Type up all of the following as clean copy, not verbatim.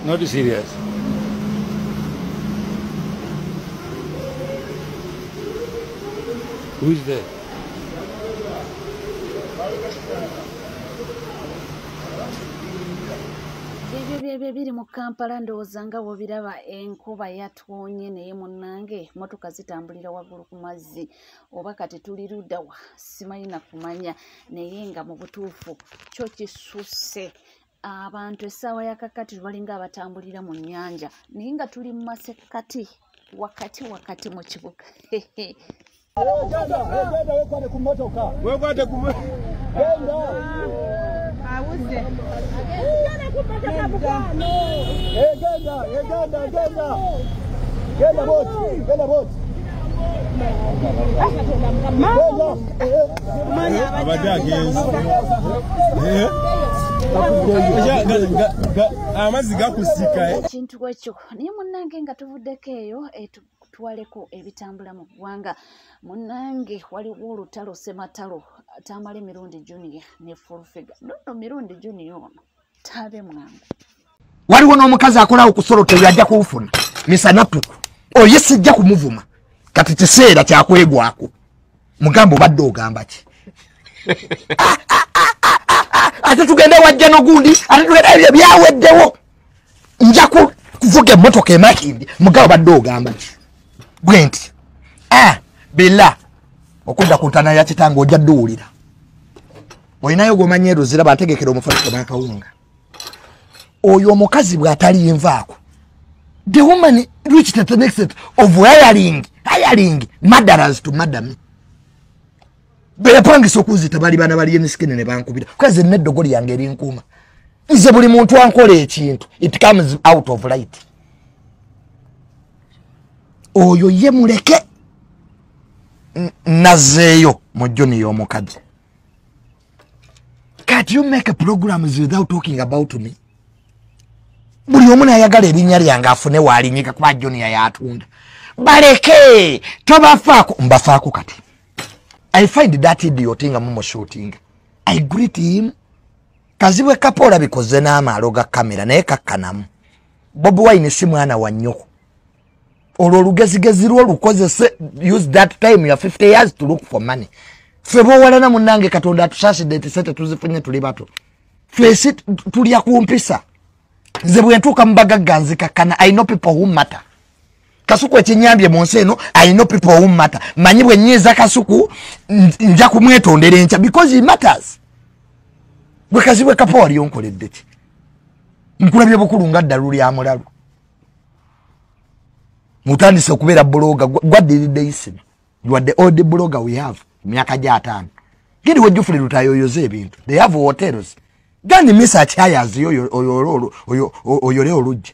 Not serious. Who is there? Ebyo biri mu Kampala, ndowooza nga bw'obiraba enkuba yatwonye, naye munnange mmotoka zitambulira waggulu ku mazzi, oba kati tuli ludda wa simanyi na kumanya, naye nga mu butuufu kyo kisusse. Abantu essaawa ya kakati balinga abatambulira mu nnyanja, naye nga tuli mu masekkati wakati wakati mu kibuga. Wekwate ku mmotoka. Wekwate ku Genda. Awuze. Genda, genda, genda. Genda boti, genda boti. Genda. Abadde agenze. Amazzi gakusika. Ekintu ekyo naye munnange nga tuvuddeko eyo, tutwaleko ebitambula mu ggwanga. Munnange waliwo olutalo ssematalo Tamale Mirundi Junior ne Full Figure. Nno Mirundi Junior ono tabe mwangu. Waliwo n'omukazi akolawo ku solo teyajja kuwufuna misana ttuku, oyo sijja kumuvuma, kati kiseera kyakwegwako. Mugambo obadde ogamba ki? Ate tugende wajja n'ogundi, ate tugende, ebyo byaweddewo. Nja kuvuga emmotoka emakindi. Mugabo obadde ogamba ki? Bwe nti billa okudda ku ntaana ya kitange ojja dduwulira. Olinayo gw'omanyi eruzira bantegekera omufaliso n'akawunga. Oyo omukazi bw'atalinvaako, the woman reached the next step of hiring murderers to murder me. Bwe yapangisa okunzita bali baana bali emisikini ne bankubira, kwezi n'eddogo lyange erinkuuma. Nze buli muntu ankola ekintu, it comes out of light. Oyo ye muleke. Nazeeyo mu Junior omukadde. Can't you make programs without talking about me? Buli omu n'ayagala erinnya lyange afune waalinyika kuba Junior yatunda. Baleke, tobafaako, mbafaako kati. I find that idiot nga mumu shooting. I greet him. Kazibwe Kapola bikoze n'amaalo ga kamera naye kakkanamu. Bobi Wine si mwana wa nnyoko. Olwo olugezigezi lwo lukozese, use that time ya 50 years to look for money. Ffe bw'owalana munnange Katonda atusaasidde nti ssente tuzifunye tuli bato. Ffe si tulya ku mpisa. Nze bwe ntuuka mu bagagga nzikakkana. I know people who matter. Kasuku ekinyambye mu nsi eno, I know people who matter. Manyi bwe nnyiiza Kasuku nja kumwetondera enkya because he matters. Gwe Kazibwe Kapo wali onkoledde ki? Nkulabye bukulu nga ddalu lya mulalu. Mutandise okubeera blogger, gwaddiridde Isima. You are the old blogger we have. Emyaka gya 5. Genda we Geoffrey Lutaaya oyoze ebintu. They have hotels. Gandi Misa Chayazi oyo oyo oyo oyole olujja.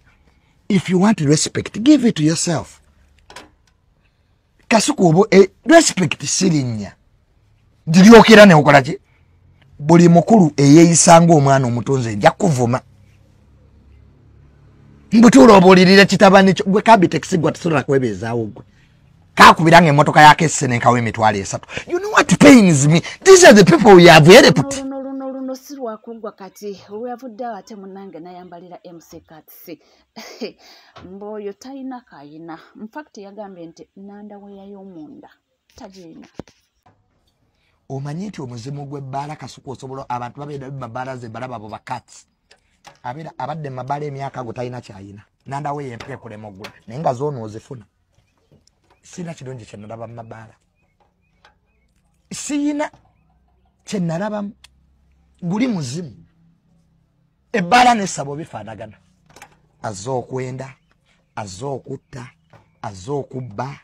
If you want respect, give it to yourself. Kasuku obo respect sirinnya. Ndiryokera ne okola ki? Buli mukulu eyeeyisa ng'omwana omutonze nja kuvuma. Mbutuula obuulirira kitabani kyo, gwe Kabitex gwe tusobola kwebeezaawo gwe. Kaakubira ng'emmotoka yako essenenkawo 30,000. You know what pains me? These are the people we have helped. Luno luno luno si lwakuggwa kati olwavudde awo ate munnange n'ayambalira MC Kats. Mbw'oyo talina kayina. In fact yagambye nti nandaweya y'omunda tagirina. Omanyi nti omuzimu gw'ebbaala Kasuku osobola abantu babeera mu mabaala ze balaba abo ba Kats. Abeera abadde mu mabaala emyaka ago talina kyayina. Nandaweya empya ekulema oggula naye nga zoono ozifuna. Sirina kirungi kye nalaba mu mabaala. Siyina kye nalabamu. Guli muzimu. Ebbaala n'essabo bifaanagana. Azze okwenda, azze okutta, azze okubba.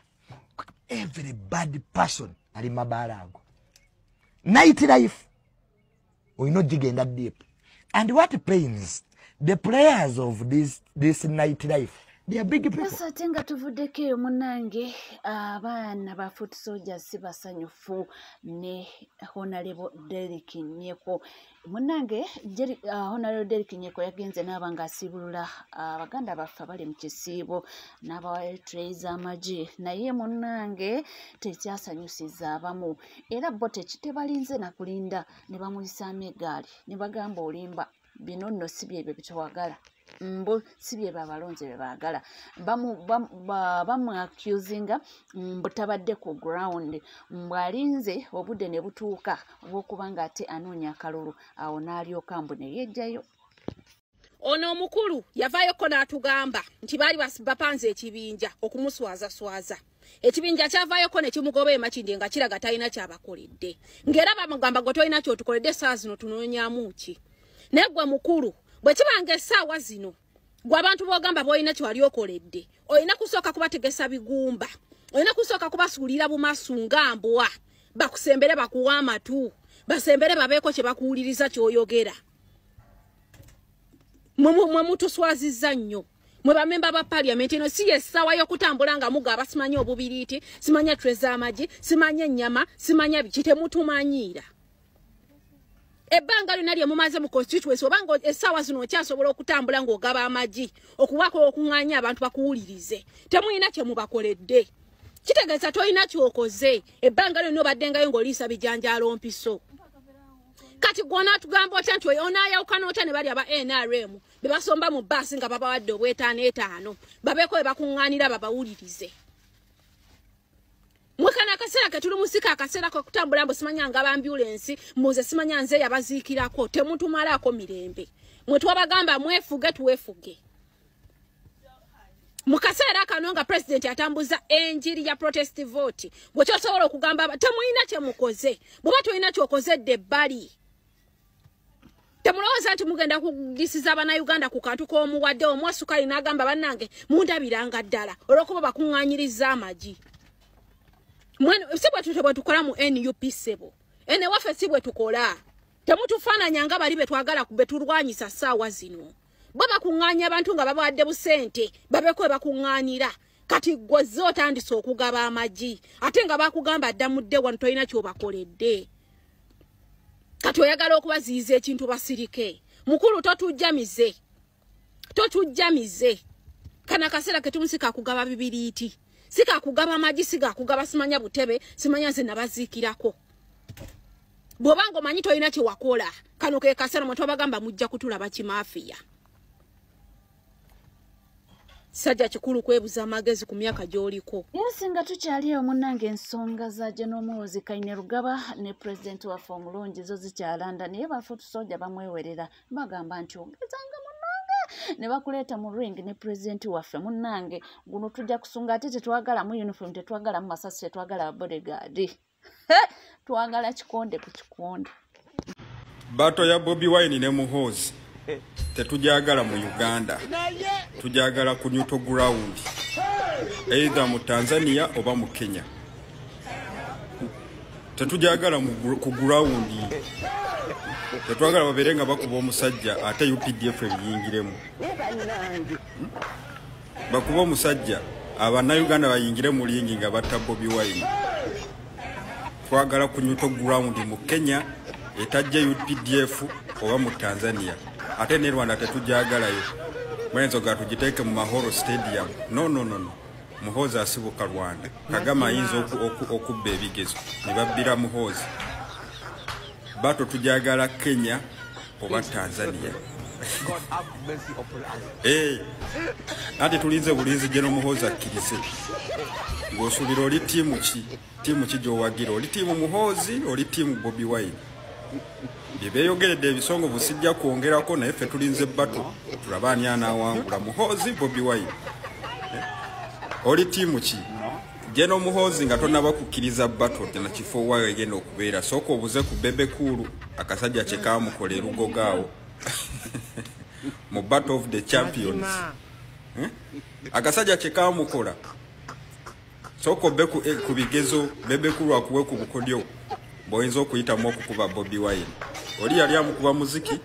Every bad person ali mu mabaala ago. Night life olina ogigenda deep. And what pains the players of this night life, they are big people. Yes, ate nga tuvuddeko eyo munnange, abaana ba foot soldiers si basanyufu ne Honorable Derrick Nyeko. Munnange Honorable Derrick Nyeko yagenze n'aba ng'asiibulula abaganda baffe abali mu kisiibo n'abawa tray z'amagi, naye munnange tekyasanyusiza abamu, era bo tebalinze na kulinda ne bamuyisaamu eggaali ne bagamba olimba, bino nno si byebyo bye twagala. Mbu si bye babalonze bye baagala. Bamu accusinga mbu tabadde ku ground, mbu alinze obudde ne butuuka obw'okuba nga ate anoonya akalulu, awo n'alyoka mbu ne yejjayo. Ono omukulu yavaayoko n'atugamba nti baali bapanze ekibinja okumuswazaswaza. Ekibinja kyavaayoko ne kimugoba e Makindye nga kiraga talina kyabakoledde, ng'era bamugamba gwe tolina kyotukoledde essaawa zino tunoonyaamu ki? Naye gwe mukulu, bwe kibanga essaawa zino gwe abantu b'ogamba b'olina kyewali okoledde, olina kusooka kubategesa bigumba, olina kusooka kubasuulira bumasu nga mbwa, bakusembere bakuwa amatu, basembere babeeko kye bakuwuliriza ky'oyogera. Mwe mutuswazizza nnyo mwe bamemba ba parliament. Eno si essaawa y'okutambula nga mugaba simanya obubiriiti, simanya tray z'amagi, simanya ennyama, simanya biki, temutumanyiira. Ebbanga lyonna lye mumaze mu constituency, obanga essaawa zino okyasobola okutambula ng'ogaba amagi, okubaako okuŋŋaanya abantu bakuwulirize, temulina kye mubakoledde. Kitegeeza tolina ky'okoze. Ebbanga lyonna obaddengayo ng'oliisa bijanjaalo mpiso. Kati gwe onaatugamba otya nti onaayawukana otya ne bali aba NRM be basomba mu bbaasi nga babawadde obwetaano etaano, babeeko we bakuŋŋaanira babawulirize? Mwe kano akaseera ke tuli musika, akaseera k'okutambula mbu simanya ngaba ambulensi, mbuze simanya nze yabaziikirako, temutumalaako mirembe. Mwe twabagamba mwefuge, tuwefuge. Mu kaseera kano nga pulezidenti atambuza enjiri ya protest vote, gwe kyosobola okugamba temulina kye mukoze. Bw'oba tolina ky'okoze dda ebbali. Temulowooza nti mugenda kugisiza Bannayuganda ku kantu k'omuwadde omuwa sukaali n'agamba bannange mundabiranga ddala olw'okuba bakuŋŋaanyiriza amagi. Si bwe tutyo bwe tukola mu NUP ssebo. Eno ewaffe si bwe tukola. Temutufaananya nga bali be twagala be tulwanyisa ssaawa zino. Bo bakuŋŋaanya abantu nga babawadde busente babeeko we bakuŋŋaanira. Kati ggwe ozze otandise okugaba amagi ate nga bakugamba dda mudde wano tolina ky'obakoledde. Kati oyagala okubaziyiza ekintu basirike. Mukulu totujjamize, totujjamize. Kano akaseera ke tumu si kakugaba bibiriiti, si kakugaba magi, si kakugaba simanya butebe, simanya nze nabaziikirako. Bw'obanga omanyi tolina kye wakola, kano ke kaseera mwe twabagamba mujja kutulaba kimaafiya. Sajja kikulu kwebuza amagezi ku myaka gy'oliko. Yes, nga tukyali eyo munnange, ensonga za General Muhoozi Kainerugaba ne pulezidenti waffe omulungi zo zikyalanda, naye ba foot soldier bamwewerera, bagamba nti ogezanga munnange ne bakuleeta mu ring ne pulezidenti waffe munnange, guno tujja kusunga, ate tetwagalamu uniform, tetwagalamu masasi, tetwagala bodyguard, twagala kikonde ku kikonde. Battle ya Bobi Wine ne Muhoozi tetujagala mu Uganda, tujagala ku neutral ground, either mu Tanzania oba mu Kenya. Tetujagala ku ground, tetwagala babeere nga bakuba omusajja ate UPDF ebiyingiremu. Bakuba omusajja Abannayuganda bayingire mu ring nga batta Bobi Wine. Twagala ku neutral ground mu Kenya etajja UPDF oba mu Tanzania. Ate ne Rwanda tetujagalayo. Mwenzo ga tugiteeke mu Mahoro Stadium. No, no, no, no. Muhoozi asibuka Rwanda. Kagame ayinza okubba ebigezo ne babbira Muhoozi. Battle tujagala Kenya oba Tanzania. Ate tulinze bulinzi General Muhoozi akkirize. Ng'osuubira oli ttiimu ki? Ttiimu ki gy'owagira? Oli ttiimu Muhoozi, oli ttiimu Bobi Wine? Bye beeyogeredde ebisongovu sijja kwongerako, naye ffe tulinze battle tulabe ani anaawangula, Muhoozi, Bobi Wine. Oli ttiimu ki? General Muhoozi nga tonnaba kukkiriza battle na kifo waayo egenda okubeera, sooka obuze ku Bebe Cool akasajja kye kaamukola e Lugogo awo mu Battle of the Champions. Akasajja kye kaamukola, sooka obbe ku bigezo Bebe Cool akuwe ku bukodyo bw'oyinza okuyitamu okukuba Bobi Wine. Oli yali amukuba muziki,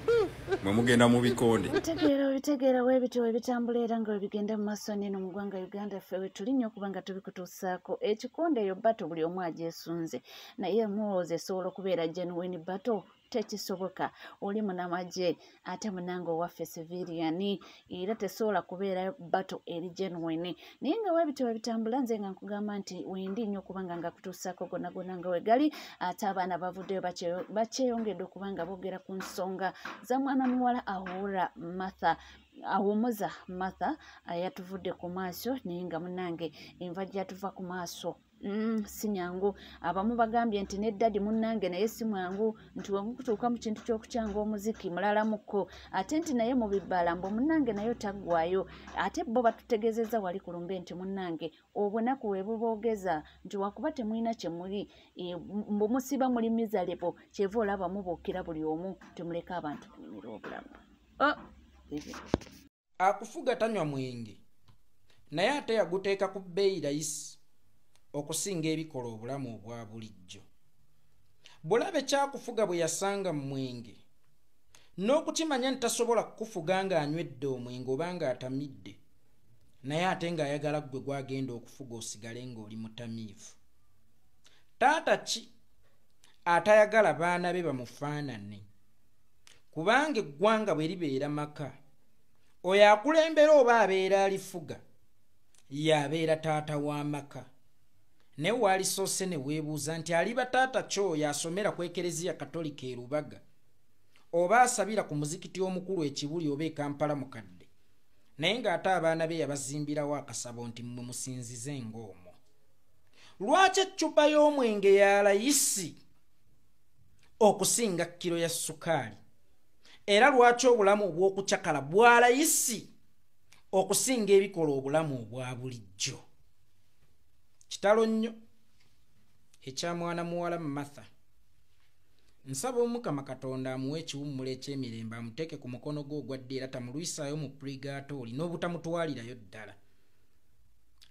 mwe mugenda mu bikonde. Bitegeera obitegeera weebityo ebitambula era nga webigenda mu maaso neno mu ggwanga Uganda. Ffe we tuli nnyo okubanga tubikutuusaako. Ekikonde eyo battle buli omu agyesunze, naye Muhoozi esobola okubeera genuine battle? Tekisoboka. Oli munamagye ate munange owaffe civilian, era tesobola kubeera battle eri genuine. Naye nga weebityo webitambula, nze nga nkugamba nti wendi nnyo okubanga nga kutuusaako gonna gonna nga wegali. Ate abaana bavuddeyo bakyeyongedde okubanga boogera ku nsonga za mwana muwala Ahura Martha. Awumuza Martha yatuvudde ku maaso, naye nga munnange enva gyatuva ku maaso si nyangu. Abamu bagambye nti ne ddadi munnange naye si mwangu, nti wemukutuuka mu kintu ky'okukyanga omuziki mulalamuko, ate nti naye mu bibala mbu munnange naye taggwayo. Ate bo batutegeezezza wali ku lumbe nti munnange obunaku we buboogeza nti wakuba temulina kye muli, mbu musiba muli mizalebo, kyeva olaba mubuukira buli omu, temuleka abantu kunyumirwa obulamu. Akufuga tanywa mwenge naye ate yaguteeka ku bbeeyi layisi okusinga ebikola obulamu obwa bulijjo. Bulabe kyakufuga bwe yasanga mu mwenge n'okukimanya nti tasobola kukufuga ng'anywedde omwenge oba ng'atamidde, naye ate ng'ayagala ggwe gw'agenda okufuga osigale ng'oli mutamiivu. Taata ki atayagala baana be bamufaanane? Kubanga eggwanga bwe libeera maka, oyo akulembera oba abeera alifuga y'abeera taata w'amaka. Naye waalisoose ne weebuuza nti aliba taata ki oyo asomera ku Ekereziya Katolika e Lubaga oba asabira ku muzikiti omukulu e Kibuli oba e Kampala mukadde, naye ng'ate abaana be yabazimbirawo akasabo nti mmwe musinzize ng'omwo. Lwaki eccupa y'omwenge ya layisi okusinga kiro ya sukaali? Era lwaki obulamu obw'okucakala bwa layisi okusinga ebikola obulamu obwa bulijjo? Kitalo nnyo ekya mwana muwala Martha. Nsaba Omukama Katonda amuwe ekiwummulo eky'emirembe, amuteeke ku mukono gwe ogwa ddyo era tamulwisaayo mu purigaatooli n'obutamutwalirayo ddala.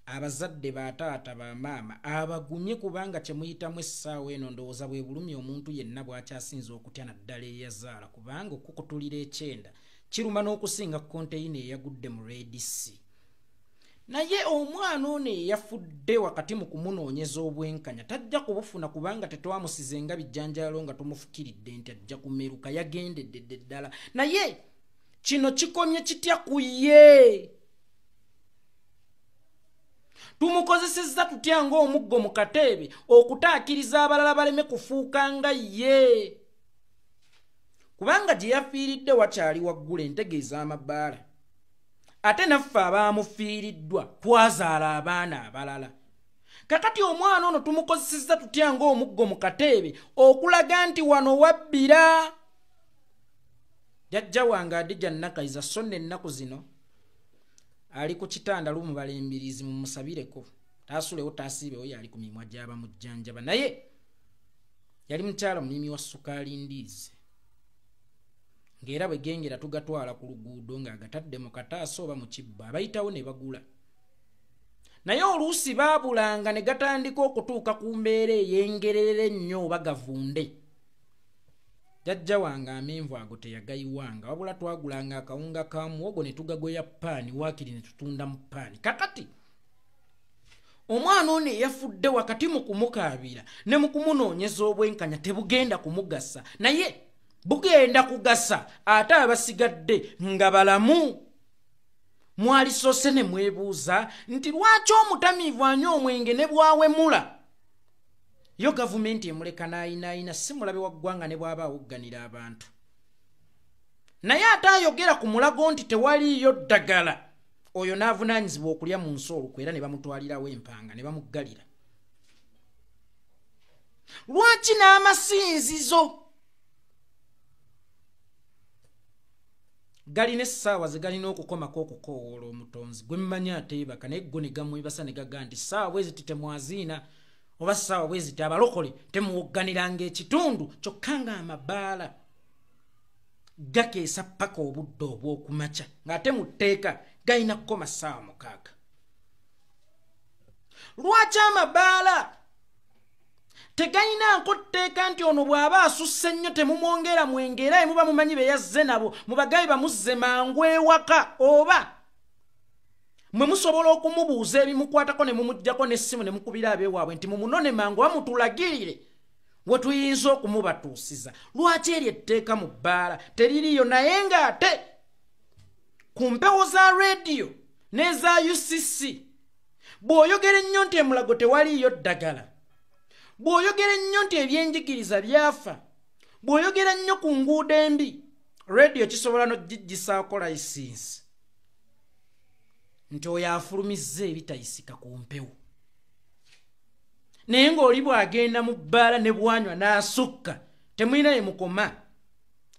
Abazadde bataata bamaama abagumye, kubanga kye muyitamu essaawa eno ndowooza bwe bulumi omuntu yenna bw'akyasinza okutya naddala eyazaala, kubanga okukutulira ekyenda kiruma n'okusinga konteyina eyagudde mu Red Sea. Naye omwana ono eyafudde wakati mu kumunoonyeza obwenkanya tajja kubufuna, kubanga tetwamusize nga bijjanjaalo nga tumufukiridde nti ajja kumeruka, yagendedde ddala. Naye kino kikomye kitya ku ye? Tumukozesezza tutya ng'omuggo mu kateebe okutaakiriza abalala baleme kufuuka nga ye? Kubanga gye yafiiridde wakyali waggula entegeeza amabaala, ate naffe abaamufiiriddwa twazaala abaana abalala. Kakati omwana ono tumukozesezza tutya ng'omuggo mu kateebe okulaga nti wano wabbira? Jjajja wange Adija Nakayiza so nno ennaku zino ali ku kitanda lumubala embiriizi, mumusabireko taasulewo taasiibewo, yali ku mimwa gy'abamujjanjaba, naye yali mukyala mulimi wa sukaali ndiizi, ng'era bwe gengera tugatwala ku luguudo ng'agatadde mu kataasa oba mu kibbo, abayitawo ne bagula. Naye oluusi baabulanga ne gatandika okutuuka ku mbeera ey'engerere ennyo oba gavunde. Jjajja wange amenvu ago teyagayiwanga, wabula twagulanga akawunga ka muwogo ne tugagoya paani, waakiri ne tutunda mu paani. Kakati omwana ono eyafudde wakati mu kumukaabira ne mu kumunoonyeza obwenkanya tebugenda kumugasa, naye bugenda kugasa ate abasigadde nga balamu. Mwalisoose ne mwebuuza nti lwaki omutamiivu anywa omwenge ne bwawemula? Yo gavumenti emuleka n'ayinaayina, si mulabe wa ggwanga ne bw'aba awogganira abantu. Naye ate ayogera ku mulago nti tewaliiyo ddagala, oyo n'avunaanyizibwa okulya mu nsi olukwe era ne bamutwalirawo empanga ne bamuggalira. Lwaki n'amasinzizo galina essaawa ze galina okukomako okukoowoola omutonzi gwe mmanyi ateebaka, naye go ne gamwebasa ne gaga nti ssaawa bwe ziti temwaziina oba ssaawa bwe ziti abalokole temuwogganiranga ekitundu, kyokka ng'amabaala gakeesa ppaka obudde obw'okumakya ng'ate mu tteeka galina kukoma ssaawa 6. Lwaki amabaala tegayinaako tteeka nti ono bw'aba asusse nnyo temumwongera mwenge, era muba mumanyi be yazze nabo mubagabe bamuzze mangu ewaka, oba mwe musobola okumubuuza ebimukwatako ne mumuggyako n'essimu ne mukubira abeewaabwe nti mumunone mangu bamutulagirire we tuyinza okumubatuusiza. Lwaki eryo etteeka mu bbaala teririiyo, naye ng'ate ku mpewo za rediyo n'eza UCC bw'oyogera ennyo nti emulago tewaliiyo ddagala, bw'oyogera ennyo nti ebyenjigiriza byafa, bw'oyogera nnyo ku nguudo embi, rediyo kisobola n'ogiggisaako layisinsi. Nti oyo afulumizza ebitayisika ku mpewo. Naye ng'oli bw'agenda mu bbaala ne bwanywa n'asukka, temulina ye mukoma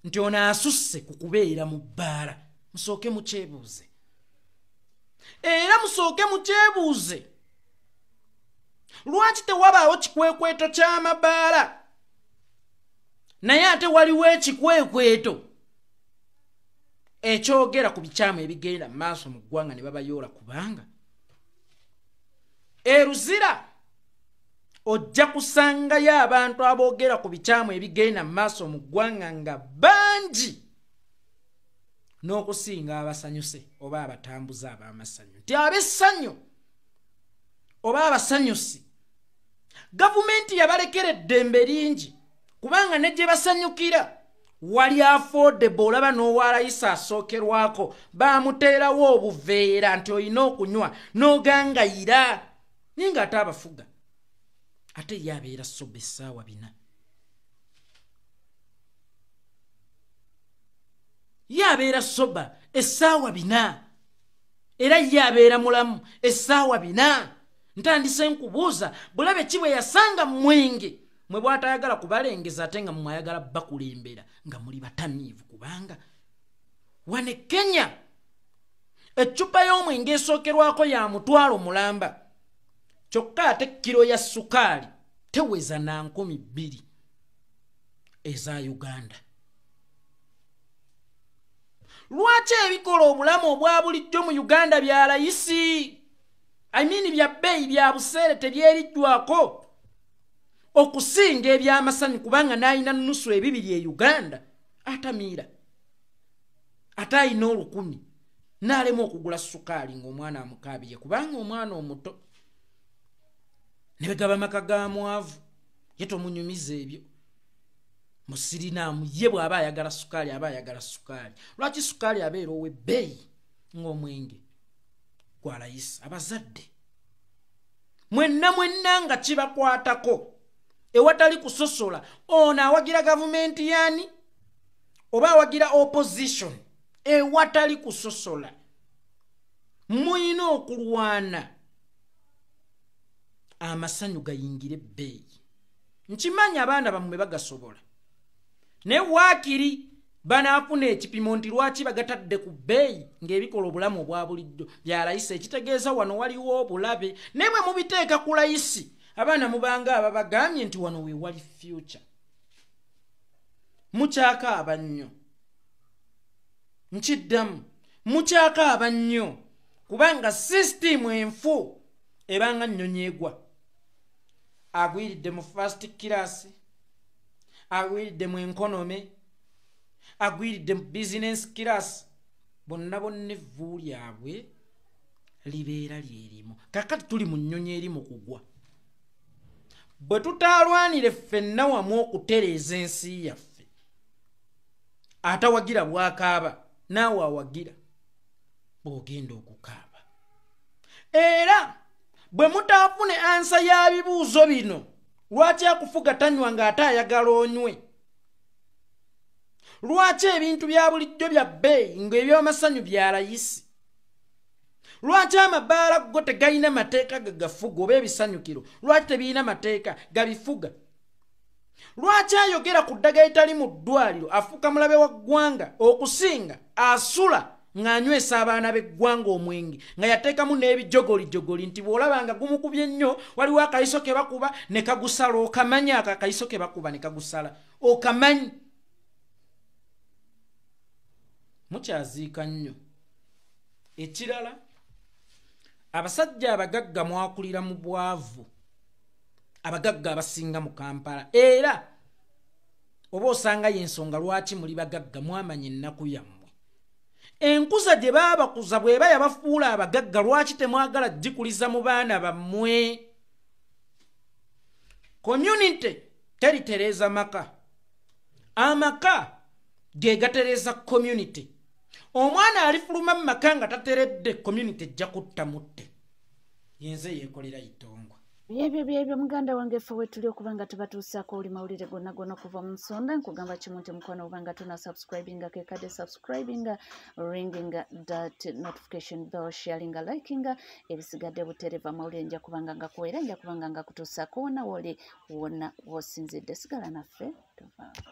nti ono asusse ku kubeera mu bbaala. Musooke mukyebuuze. Era musooke mukyebuuze. Lwaki tewabaawo kikwekweto ky'amabaala? Naye ate waliwo ekikwekweto ekyogera ku bikyamu ebigenda mu maaso mu ggwanga ne babayoola, kubanga eruzira ojja kusangayo abantu aboogera ku bikyamu ebigenda mu maaso mu ggwanga nga bangi n'okusinga abasanyuse oba abatambuze ab'amasanyu. Nti ab'essanyu oba abasanyusi gavumenti yabalekera eddembe lingi, kubanga ne gye basanyukira wali affordable. Olaba n'owalayisa asookerwako bamuteerawo obuveera nti olina okunywa n'ogangayira, naye ng'ate abafuga ate ye abeera soba essaawa 4. Ye abeera soba essaawa 4, era ye abeera mulamu essaawa 4. Ntandise nkubuuza, bulabe ki bwe yasanga mwenge mwe bw'atayagala kubalengeza ate nga mwayagala bakulembera nga muli batamiivu? Kubanga wane Kenya eccupa y'omwenge esookerwako ya 500 mulamba, kyokka ate kiro ya sukaali teweza na 2,000 eza Uganda. Lwaki ebikola obulamu obwa bulijjo mu Uganda bya layisi? I mean bya bbeeyi, bya buseere, tebyeriddwako okusinga ebyamasanyu, kubanga n'alina nusu 2 e Uganda atamiira, ate alina 1,000 n'alema okugula sukaali ng'omwana amukaabirye, kubanga omwana omuto ne begaba maka ga mwavu ye tomunyumiza ebyo musirinaamu. Ye bw'aba ayagala sukaali aba ayagala sukaali. Lwaki sukaali abeera ow'ebbeeyi ng'omwenge gwa layisi? Abazadde mwenna mwenna nga kibakwatako ewatali kusosola, ono awagira gavumenti yani oba awagira opposition, ewatali kusosola muyina okulwana amasanyu gayingire ebbeeyi. Nkimanyi abaana bammwe bagasobola, naye waakiri banaafuna ekipimo nti lwaki bagatadde ku bbeeyi ng'ebikola obulamu obwa bulijjo bya layisi, ekitegeeza wano waliwo obulabe. Naye bwe mubiteeka ku layisi, abaana mubanga ababagambye nti wano we wali future. Mukyakaaba nnyo, nkiddamu, mukyakaaba nnyo, kubanga sisitimu enfu ebanga nnyonyi egwa. Agwiridde mu first class, agwiridde mu economy, agwiridde mu business class, bonna bonna evvu lyabwe libeera lyerimu. Kakati tuli mu nnyonyi eri mu kugwa. Bwe tutaalwanire ffenna wamu okutereeza ensi yaffe, atawagira bwakaaba naawe awagira bw'ogenda okukaaba. Era bwe mutaafune ansa ya bibuuzo bino, lwaki akufuga tanywa ng'ate ayagala onywe? Lwaki ebintu bya bulijjo bya bbeeyi ng'ebyamasanyu bya layisi? Lwaki amabaala go tegalina mateeka gagafuga oba ebisanyukiro lwaki tebirina mateeka gabifuga? Lwaki ayogera ku ddagala etali mu ddwaliro afuuka mulabe wa ggwanga okusinga asula ng'anywesa abaana b'eggwanga omwenge nga yateekamu n'ebijogolijogoli nti bw'olaba nga gumukubye nnyo waliwo akayiso ke bakuba ne kagusala, okamanyi ako akayiso ke bakuba ne kagusala, okamanyi. Mukyaziika nnyo. Ekirala, abasajja abagagga mwakulira mu bwavu, abagagga abasinga mu Kampala, era oba osanga y'ensonga lwaki muli bagagga, mwamanya ennaku yammwe. Enkuza gye baabakuza bw'eba yabafuula abagagga, lwaki temwagala gikuliza mu baana bammwe? Community teritereeza maka, amaka ge gatereeza community. Omwana alifuluma mu maka nga tateredde, community ejja kutta mutte. Yenze yeekolera itongwa. Byebyo byebyo muganda wange ffe wetuli okuba nga tubatuusaako oli mawulire gonna gonna okuva mu nsonda. Nkugamba kimu nti mukwano oba nga tona subscribinga kekadde subscribinga, ringinga that notification bell, sharinga, likinga, ebisigadde butereva. Mawulire nja kubanga ngakuweera, nja kubanga ngakutuusaako wonna woli, wonna w'osinzidde. Sigala naffe, tovaako.